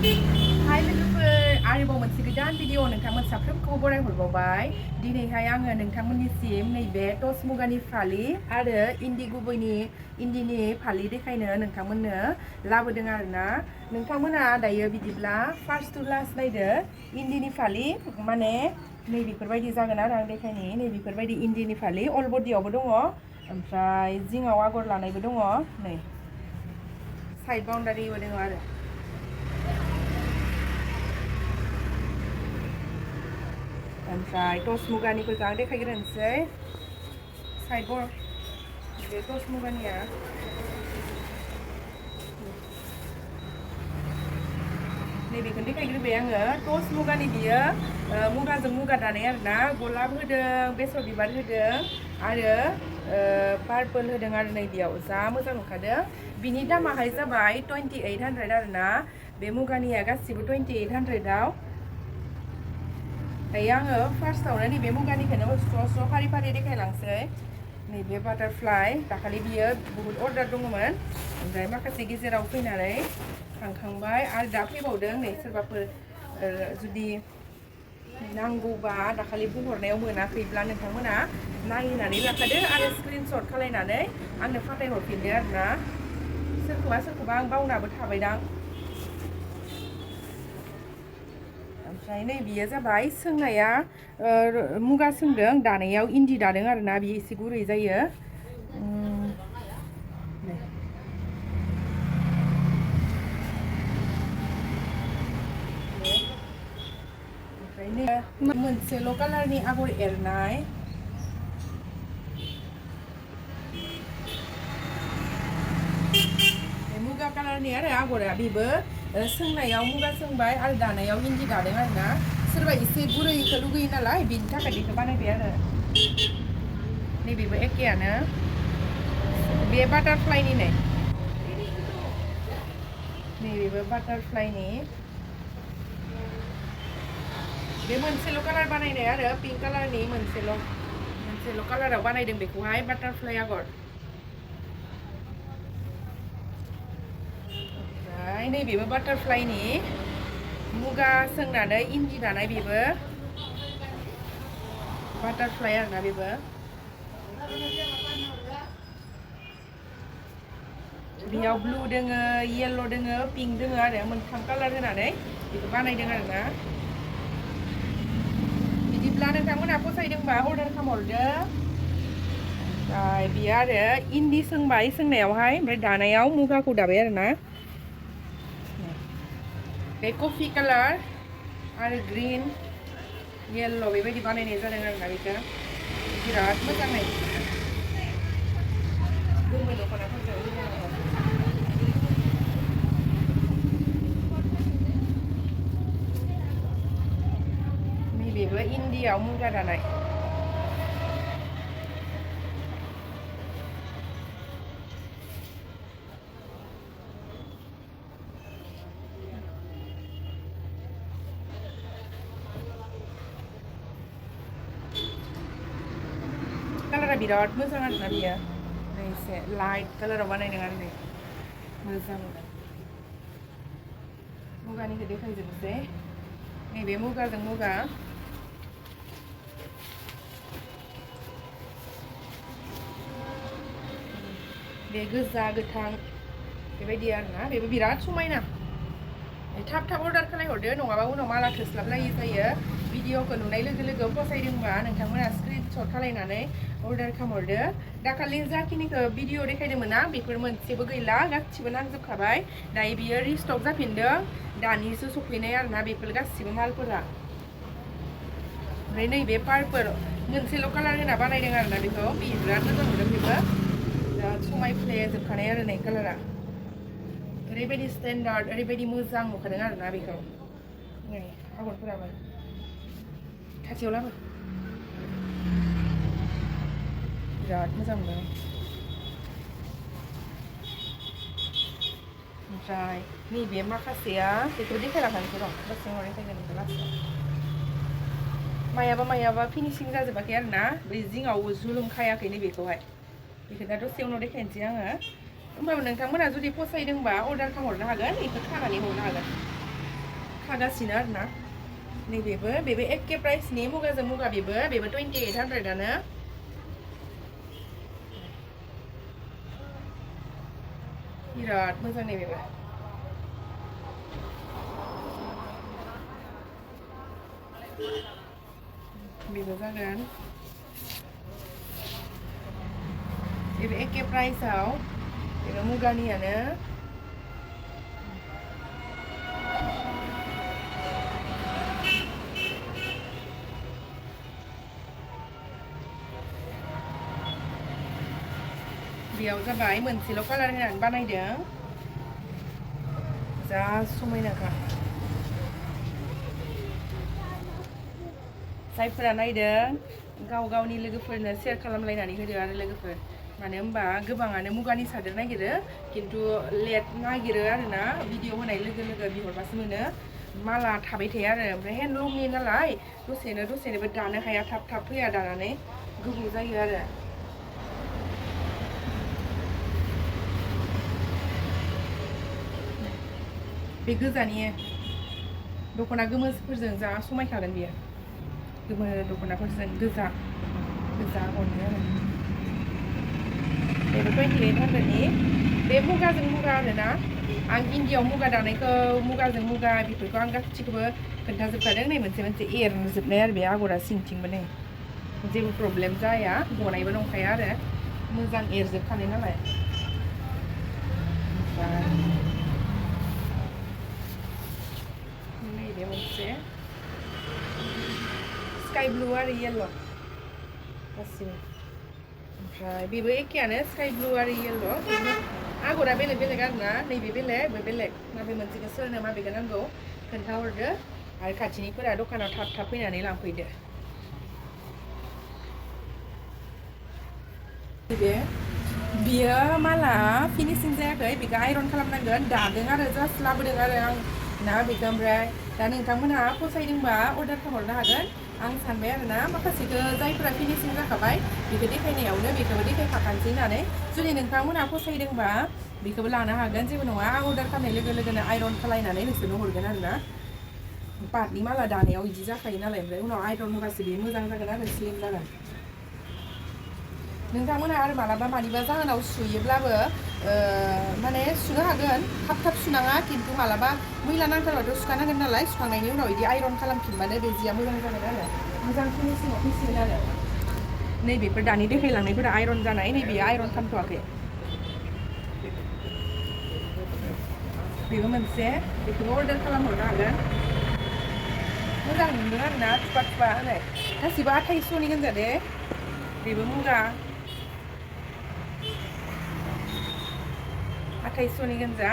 हाय लोगोफोर आरोबाव मोनसे गोदान भिडिअ नोंथांमोन साफ्रोमखौबो बरायहरबावबाय दिनैहाय आङो नोंथांमोननिसिम नैबे टस मुगानि फालि आरो इन्दि गुबैनि इन्दिनि फालि देखायनो नोंथांमोननो लाबोदों आरोना नोंथांमोना दायो बिदिब्ला फार्स्ट टु लास्ट नायदो इन्दिनि फालि माने नै बेफोरबायदि जागोन आरो आं देखायनि नै बेफोरबायदि इन्दिनि फालि अल बडियावबो दङ ओमफ्राय जिङाव आगर लानायबो दङ नै साइड बाउन्डारिबो दङ आरो ओमफ्राय टस मुगानिफोरखौ आं देखायग्रोनोसै साइड बे टस मुगानिया नैबेखौनो देखायग्रोबाय आङो टस मुगानि बियो मुगाजों मुगा दानाय आरोना गलाब होदों बेसर बिबार होदों आरो पार्पल होदों आरो नै बेयाव जा मोजां नुखादों बिनि दामाहाय जाबाय 2800 आरोना बे मुगानिया गासिबो 2800आव दायो आङो फार्स्टआवनो नैबे मुगानिखौनो स्र' फारि फारि देखायलांसै नैबे बाटारफ्लाइ दाखालि बियो बहुद अर्डार दङमोन ओमफ्राय माखासे गेजेराव फैनानै थांखांबाय आरो दा फैबावदों नै सोरबाफोर जुदि नांगौबा दाखालि बुंहरनायाव मोनाखैब्ला नोंथांमोना नायनानै लाखादो आरो स्क्रिनशट खालायनानै आंनो फाथायहरफिनदो आरोना सोरखौबा आं बावनाबो थाबायदां ओमफ्राय नै बियो जाबाय सोंनाया मुगा सोंदों दानायाव इन्दि दादों आरोना बियो एसे गुरै जायो ओमफ्राय मोनसेल' कालारनि आगर एरनाय मुगा कालारनि आरो आगरा बेबो सोंनायाव मुगा सोंबाय आरो दानायाव इन्दि दादों आरोना सोरबा एसे गुरैखौ लुगैयो नालाय बेनि थाखाय बेखौ बानायबाय आरो नैबेबो एखेयानो बे बाटारफ्लाइनि नैबेबो बाटारफ्लाइनि बे मोनसेल' कालार बानायनाय आरो पिंक कालारनि मोनसेल' कालाराव बानायदों बेखौहाय बाटारफ्लाइ आगर ओमफ्राय नैबेबो बाटारफ्लाइनि मुगा सोंनानै इन्दि दानाय बेबो बाटारफ्लाइ आरोना बेबो बेयाव ब्लु दोङो येल्ल' दोङो पिंक दोङो आरो मोनथाम कालार होनानै बेखौ बानायदों आरोना बिदिब्ला नोंथांमोना फसायदोंबा अर्डार खालामहरदो ओमफ्राय बियो आरो इन्दि सोंबाय सोंनायावहाय ओमफ्राय दानायाव मुगाखौ दाबाय आरोना बे कफि कालार आरो ग्रीन येल्ल' बेबायदि बानायनाय जादों आरोना बेखौ बिराद मोजां गोमो दख'नाफोरजों नैबेबो इन्दियाव मुगा दानाय कालारा बिराद मोजां आरोना बियो एसे लाइट कालाराव बानायदों आरो नै मोजां मुगानिखौ देखायजोबनोसै नैबे मुगाजों मुगा बे गोजा गोथां बेबायदि आरोना बेबो बिराद समायना थाब अर्डार खालामहरदो नङाबा उनाव माला थोस्लाबलायै जायो भिडिअखौ नुनाय लोगो लोगो फसायदोंबा नोंथांमोना स्क्रिनशट खालायनानै अर्डार खालामहरदो दाखालि जाखिनिखौ भिडिअ देखायदोंमोन ना बेफोर मोनसेबो गैला गासिबो नांजोबखाबाय दायो बियो रिस्टक जाफिनदों दानिसो सफैनाय आरोना बेफोर गासिबो मालफोरा ओमफ्राय नैबे पार्पल मोनसेल' कालार होना बानायदों आरोना बेखौ बिराद मोजां मोनदों बेबो बिराद समायफ्लेजोबखानाय आरो नै कालारा ओरैबायदि स्टेन्डार्ड ओरैबायदि मोजां नुखादों आरोना बेखौ नै आगरफोराबो खाथियाव लाबो बिराद मोजां मोनो ओमफ्राय नैबे माखासेया बेखौ देखायलांखानोसै र' दसे उनाव देखायगोन बेखौ लास्टआव मायाबा फिनिशिं जाजोबाखै आरोना बै जिङाव जुलुम खायाखै नैबेखौहाय बेखौ दा दसे उनाव देखायनोसै आङो होमबाबो नोंथांमोना जुदि फसायदोंबा अर्डार खालामहरनो हागोन बेखौ खानानै हरनो हागोन थागासिनो आरोना नैबेबो एखे प्राइसनि मुगाजों मुगा बेबो 2800 बिराद मोजां नैबेबो बेबो जागोन बेबो एखे प्राइसआव बेबो मुगानियानो बेयाव जाबाय मोनसेल' कालार होनानै बानायदों जा समायनाखा जायफोरा नायदों गाव गावनि लोगोफोरनो शेयार खालामलायनानै होदो आरो लोगोफोर मानो होनबा गोबाङानो मुगानि सादोर नागिरो खिन्थु लेट नागिरो आरोना भिडिअ होनाय लोगो लोगो बिहरबासो मोनो माला थाबाय थाया आरो ओमफ्राय हेन्डलुमनि नालाय दसेनोबो दानो हाया थाब फैया दानानै गोबाव जायो आरो बे गोजानि दख'ना गोमोफोरजों जा समायखागोन बियो गोमो दख'नाफोरजों गोजा हरनो आरो बेबो 2800नि बे मुगाजों मुगा आरोना आं इन्डियाव मुगा दानायखौ मुगाजों मुगा बेफोरखौ आं गासिखौबो खोन्थाजोबखादों नै मोनसे एरजोबनाय आरो बे आगरा सिंथिंबो नै जेबो प्रब्लेम जाया गनायबो नंखाया आरो मोजां एरजोबखानाय नालाय नैबे मोनसे स्काई ब्लू आरो येल्ल' गासिबो ओमफ्राय बेबो एखेयानो स्काई ब्लू आरो येल्ल' आगरा बेलेग आरोना नैबे बेलेग माबे मोनसेखौ सोरनो माबेखौ नांगौ खोन्थाहरदो आरो खाथिनिफोरा दखानाव थाब फैनानै लांफैदो बियो माला फिनिशिं जायाखै बेखौ आइरन खालामनांगोन दादों आरो जास्ट लाबोदों आरो आं ना बेखौ ओमफ्राय दा नोंथांमोनहा फसायदोंबा अर्डार खालामहरनो हागोन आं सानबाय आरोना माखासेखौ जायफोरा फिनिशिं जाखाबाय बेखौ देखायनायावनो बेखौबो देखायखाखानोसै होननानै जुदि नोंथांमोनहा फसायदोंबा बेखौबो लानो हागोन जेबो नङा आं अर्डार खालामनाय लोगोनो आइरन खालायनानै नोंसोरनो हरगोन आरोना पाटनि माला दानायाव बिदि जाखायो नालाय ओमफ्राय उनाव आइरन होबासो बेयो मोजां जागोन आरो स्लिम जागोन नोंथांमोनहा आरो मालाबा मानिबा जाहोनाव सुयोब्लाबो माने सुनो हागोन थाब सुनाङा खिन्थु मालाबा मैला नांथारबाथ' सुखानांगोन नालाय सुखांनायनि उनाव बिदि आइरन खालामफिनबानो बे जिया मोजां जागोन आरो मोजां फिनिशिङाव फैसिगोन आरो नैबेफोर दानि देखायलांनायफोरा आइरन जानाय नैबेयो आइरन खालामथ'वाखै बेबो मोनसे बेखौबो अर्डार खालामहरनो हागोन मोजां नुदों आरोना थुपा होनाय गासिबो 2800नि गोनजा दे बेबो मुगा 2800नि गोनजा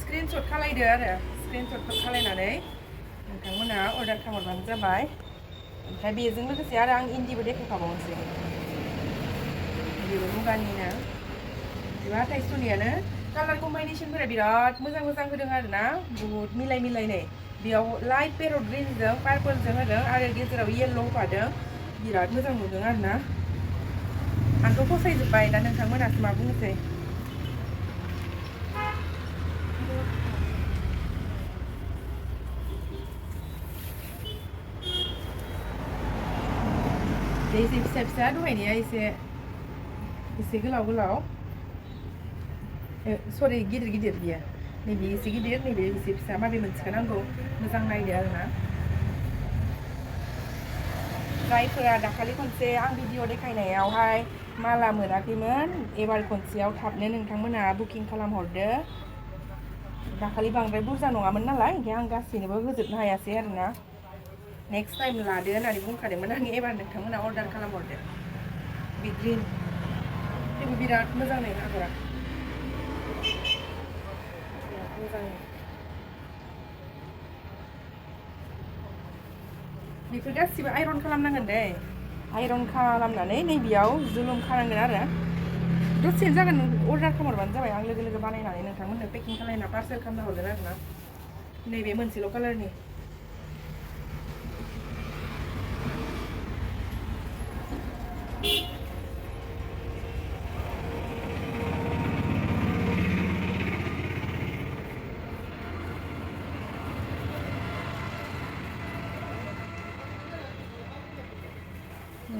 स्क्रिनशट खालायदो आरो स्क्रिनशट खालायनानै नोंथांमोना अर्डार खालामहरबानो जाबाय ओमफ्राय बेजों लोगोसे आरो आं इन्दिबो देखायखाबावनोसै बेबो मुगानिनो बेबो 2800नियानो कालार कम्बाइनेसनफोरा बिराद मोजां होदों आरोना बुहुत मिलायनाय बेयाव लाइट पेरट ग्रिनजों पार्पलजों होदों आरो गेजेराव येल्ल' होफादों बिराद मोजां नुदों आरोना आंथ' फसायजोब्बाय दा नोंथांमोनासो मा बुंनोसै एसे फिसा दहायनिया एसे गोलाव सरि गिदिर बियो नैबे एसे गिदिर नैबे एसे फिसा माबे मोनसेखौ नांगौ मोजां नायदो आरोना जायफोरा दाखालि खनसे आं भिडिअ देखायनायावहाय माला मोनाखैमोन एबार खनसेयाव थाबनो नोंथांमोना बुकिं खालामहरदो दाखालि बांद्राय बुरजा नङामोन नालाय ओंखायनो आं गासैनोबो होजोबनो हायासै आरोना नेक्स्ट टाइम लादो होननानै बुंखादोंमोन आं एबार नोंथांमोना अर्डार खालामहरदो बे ग्रिन बेबो बिराद मोजां नै आगरा बिराद मोजां बेफोर गासिबो आइरन खालामनांगोन दे आइरन खालामनानै नैबेयाव जुलुम खानांगोन आरो दसेनो जागोन अर्डार खालामहरबानो जाबाय आं लोगो बानायनानै नोंथांमोननो पेकिं खालामना पार्सेल खालामना हरगोन आरोना नैबे मोनसेल' कालारनि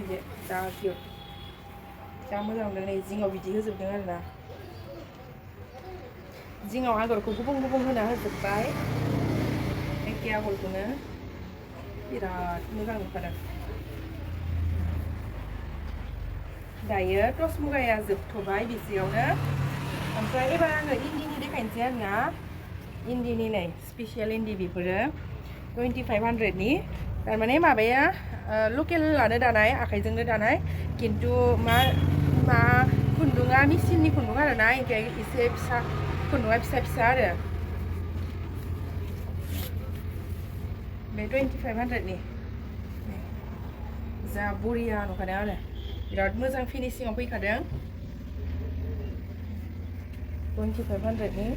नैबे जा किउट जा मोजां मोनदों नै जिङाव बिदि होजोबदों आरोना जिङाव आगरखौ गुबुन गुबुन होना होजोब्बाय एखे आगरखौनो बिराद मोजां नुखादों दायो टस मुगाया जोबथ'बाय बिदियावनो ओमफ्राय एबार आङो इन्दिनि देखायनोसै आरोना इन्दिनि नै स्पेसियेल इन्दि बेफोरो 2500नि तारमाने माबाया लकेलानो दानाय आखाइजोंनो दानाय किन्तु मा खुन्दुङा मेचिननि खुन्दुं आरोना ओमफ्राय एसे फिसा खुन्दुङा फिसा फिसा आरो बे 2500नि जा बरिया नुखादों आरो बिराद मोजां फिनिशिंआव फैखादों 2500नि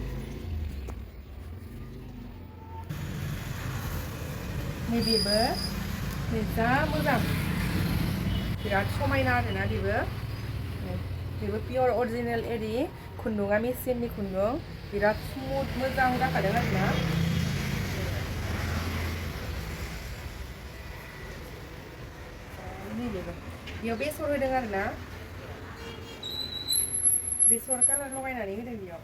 नैबेबो जा मोजां बिराद समायना आरोना बेबो पियर अरिजिनेल एरि खुन्दुङा मेचिननि खुन्दुं बिराद स्मुथ मोजां जाखादों आरोना नैबेबो बेयाव बेसर होदों आरोना बेसर कालार लगायनानै होदों बेयाव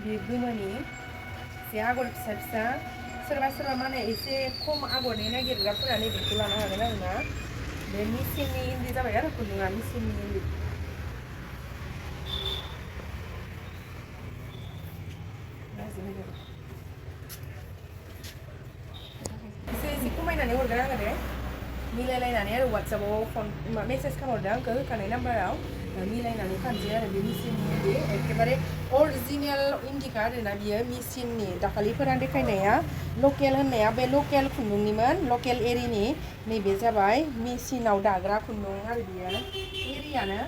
बे गोमोनि एसे आगर फिसा फिसा सोरबा माने एसे खम आगरनि नागिरग्राफोरा नैबेखौ लानो हागोन आरोना बे मेचिननि इन्दि जाबाय आरो खुन्दुङा मेचिननि इन्दि एसे खमायनानै हरगोन आङो दे मिलायलायनानै आरो वाट्सएपआव फन मेसेज खालामहरदों आंखौ होखानाय नाम्बाराव मिलायनानै फानसै आरो बे मेचिननि इन्दि एखेबारे अरिजिनेल इन्दिखा आरोना बियो मेचिननि दाखालिफोरा देखायनाया लकेल होननाया बे लकेल खुन्दुंनिमोन लकेल एरिनि नैबे जाबाय मेचिनाव दाग्रा खुन्दुं आरो बियो एरियानो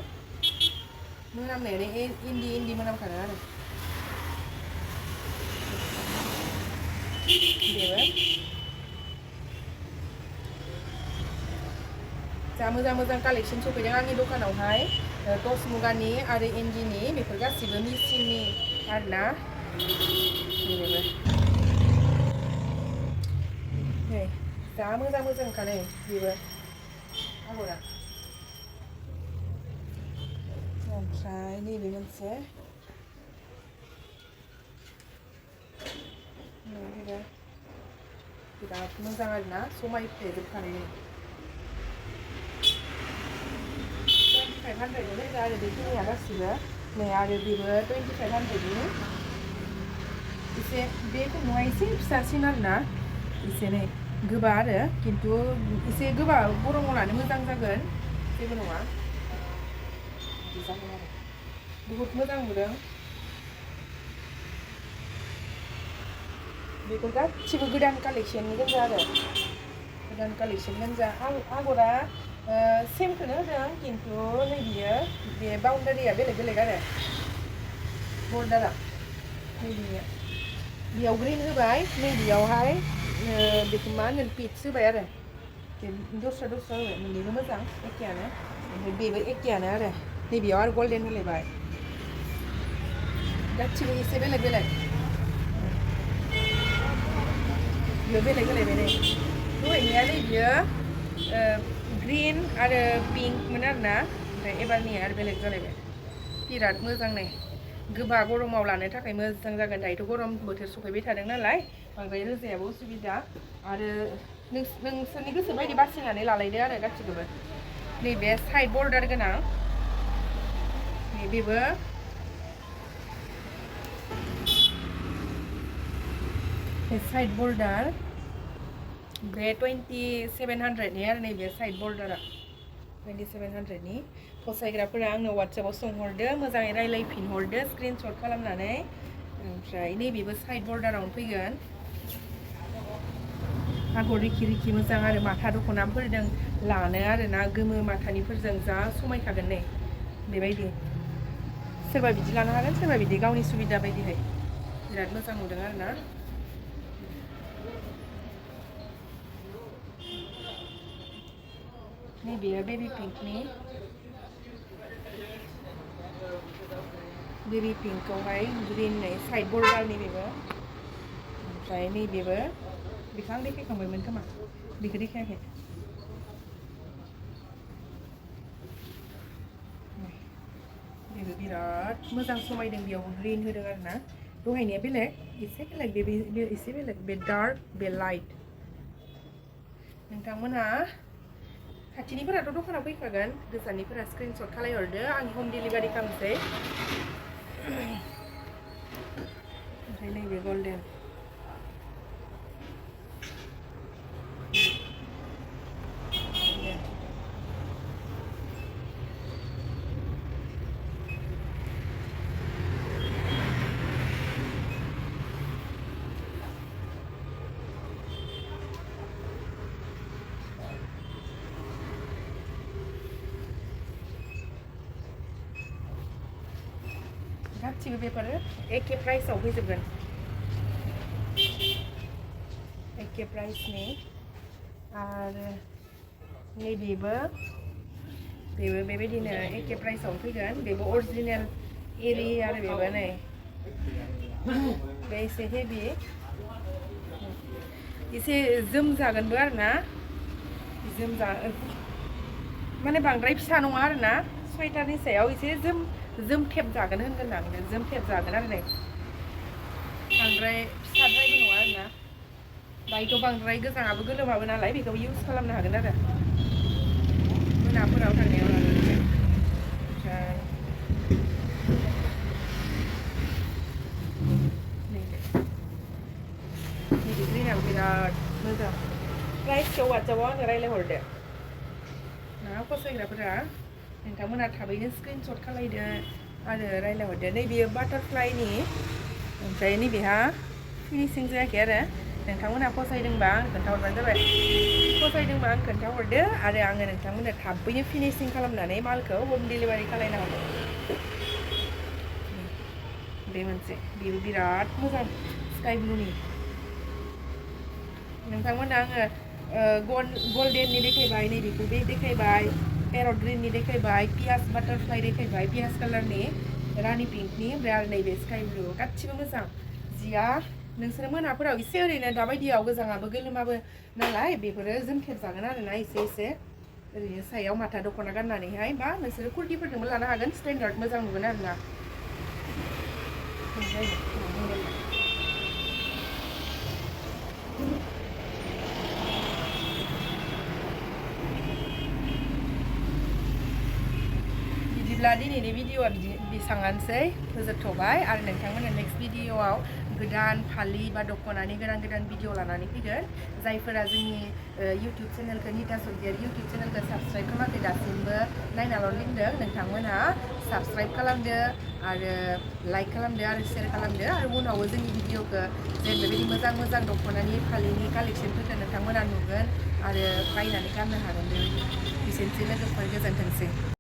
मोनामनायानो इन्दि मोनामखादों आरो बेबो जा मोजां कालेक्शन सफैदों आंनि दखानावहाय टस मुगानि आरो इन्दिनि बेफोर गासिबो मेचिननि आरोना बेबो नै जा मोजांखा नै बेबो आगरा ओमफ्राय नैबे मोनसे बिराद मोजां आरोना समायफ्लेजोबखानाय 2500नि गोजा आरो बेखिनिया गासिबो नै आरो बेबो 2500नि एसे बे खुन्दुङा एसे फिसासिन आरोना एसे नै गोबा आरो किन्तु एसे गोबा गरमाव लानो मोजां जागोन जेबो नङा बिदि जागोन आरो बहुत मोजां नुदों बेफोर गासिबो गोदान कालेक्शननि गोजा आरो गोदान कालेक्शन गोजा आगरा सेमखौनो होदों किन्तु नै बियो बे बाउन्डारिया बेलेग आरो बर्डारा नैबेनिया बेयाव ग्रीन होबाय नैबेयावहाय बेखौ मा होनो पिच होबाय आरो दस्रा होबाय मोननैबो मोजां एखेयानो ओमफ्राय बेबो एखेयानो आरो नैबेयाव आरो गल्डेन होलायबाय गासिबो एसे बेलेग बेयो बेलेग होलायबाय नै दहायनिया नै बियो ग्रीन आरो पिंकमोन आरोना ओमफ्राय एबारनिया आरो बेलेग जालायबाय बिराद मोजां नै गोबा गरमाव लानो थाखाय मोजां जागोन दायोथ' गरम बोथोर सफैबाय थादों नालाय बांद्राय रोजायाबो उसुबिदा आरो नोंसोरनि गोसो बायदि बासिनानै लालायदो आरो गासिखौबो नैबे साइड बर्डार गोनां नैबेबो साइड बर्डार बे 2700नि आरो नैबे साइड बर्डारा 2700नि फसायग्राफोरा आंनो वाट्सएपआव सोंहरदो मोजाङै रायलायफिनहरदो स्क्रिनशट खालामनानै ओमफ्राय नैबेबो साइड बर्डारावनो फैगोन आगर रिखि मोजां आरो माथा दख'नाफोरजों लानो आरोना गोमो माथानिफोरजों जा समायखागोन नै बेबायदि सोरबा बिदि लानो हागोन सोरबा बिदि गावनि सुबिदा बायदिहाय बिराद मोजां नुदों आरोना नैबेयो बेबी पिंकनि बेबी पिंकआवहाय ग्रीन नै साइड बर्डारनि बेबो ओमफ्राय नैबेबो बेखौ आं देखायखांबायमोन खोमा बेखौ देखायाखै बेबो बिराद मोजां समायदों बेयाव ग्रीन होदों आरो ना दहायनिया बेलेग एसे बेलेग बे एसे बेलेग बे डार्क बे लाइट नोंथांमोनहा खाथिनिफोराथ' दखानाव फैखागोन गोजाननिफोरा स्क्रिनशट खालायहरदो आं हम डिलिभारि खालामसै ओमफ्राय नैबे गल्डेन गासिबो बेफोरो एखे प्राइसआव फैजोबगोन एखे प्राइसनि आरो नैबेबो बेबायदिनो एखे प्राइसआव फैगोन बेबो अरिजिनेल एरि आरो बेबो नै बे एसे हेभि एसे जोमजागोनबो आरो ना माने बांद्राय फिसा नङा आरो ना स्वेटारनि सायाव एसे जोमथेबजागोन होनगोन आं जोमथेबजागोन आरो नै बांद्राय फिसाद्रायबो नङा आरो ना दायोथ' बांद्राय गोजाङाबो गोलोमाबो नालाय बेखौ इउज खालामनो हागोन आरो मोनाफोराव थांनायाव लानानै ओमफ्राय नैबे ग्रिनाबो बिराद मोजां प्राइसखौ वाट्सएपआव आंनो रायज्लायहरदो ना फसायग्राफोरा नोंथांमोना थाबैनो स्क्रिनशट खालायदो आरो रायज्लायहरदो नैबेयो बाटारफ्लाइनि ओमफ्राय नैबेहा फिनिशिं जायाखै आरो नोंथांमोना फसायदोंबा आं खोन्थाहरबानो जाबाय फसायदोंबा आं खोन्थाहरदो आरो आङो नोंथांमोननो थाबैनो फिनिशिं खालामनानै मालखौ हम डिलिभारि खालायना हरगोन बे मोनसे बेबो बिराद मोजां स्काई ब्लुनि नोंथांमोना आङो गल्डेननि देखायबाय नैबेखौ बे देखायबाय पेरट ग्रिननि देखायबाय पियास बाटारफ्लाइ देखायबाय पियास कालारनि रानि पिंकनि ओमफ्राय आरो नैबे स्काई ब्लु गासिबो मोजां जिया नोंसोरो मोनाफोराव एसे ओरैनो दाबायदियाव गोजाङाबो गोलोमाबो नालाय बेफोरो जोमथेबजागोन आरोना एसे ओरैनो सायाव माथा दख'ना गाननानैहाय बा नोंसोरो कुर्टिफोरजोंबो लानो हागोन स्टेन्डार्ड मोजां नुगोन आरोना बिदिब्ला दिनैनि भिडिअआ बेसाङानोसै फोजोबथ'बाय आरो नोंथांमोना नेक्स्ट भिडिअआव गोदान फालि बा दख'नानि गोदान भिडिअ लानानै फैगोन जायफोरा जोंनि इउटुब चेनेलखौ निता सरगियारि इउटुब चेनेलखौ साबस्क्राइब खालामाखै दासिमबो नायनाल' लिंदों नोंथांमोना साबस्क्राइब खालामदो आरो लाइक खालामदो आरो शेयार खालामदो आरो उनावबो जोंनि भिडिअखौ जेन बेबायदि मोजां दख'नानि फालिनि कालेक्सनफोरखौ नोंथांमोना नुगोन आरो बायनानै गाननो हागोन बेबायदि एसेनोसै लोगोफोर गोजोनथोंसै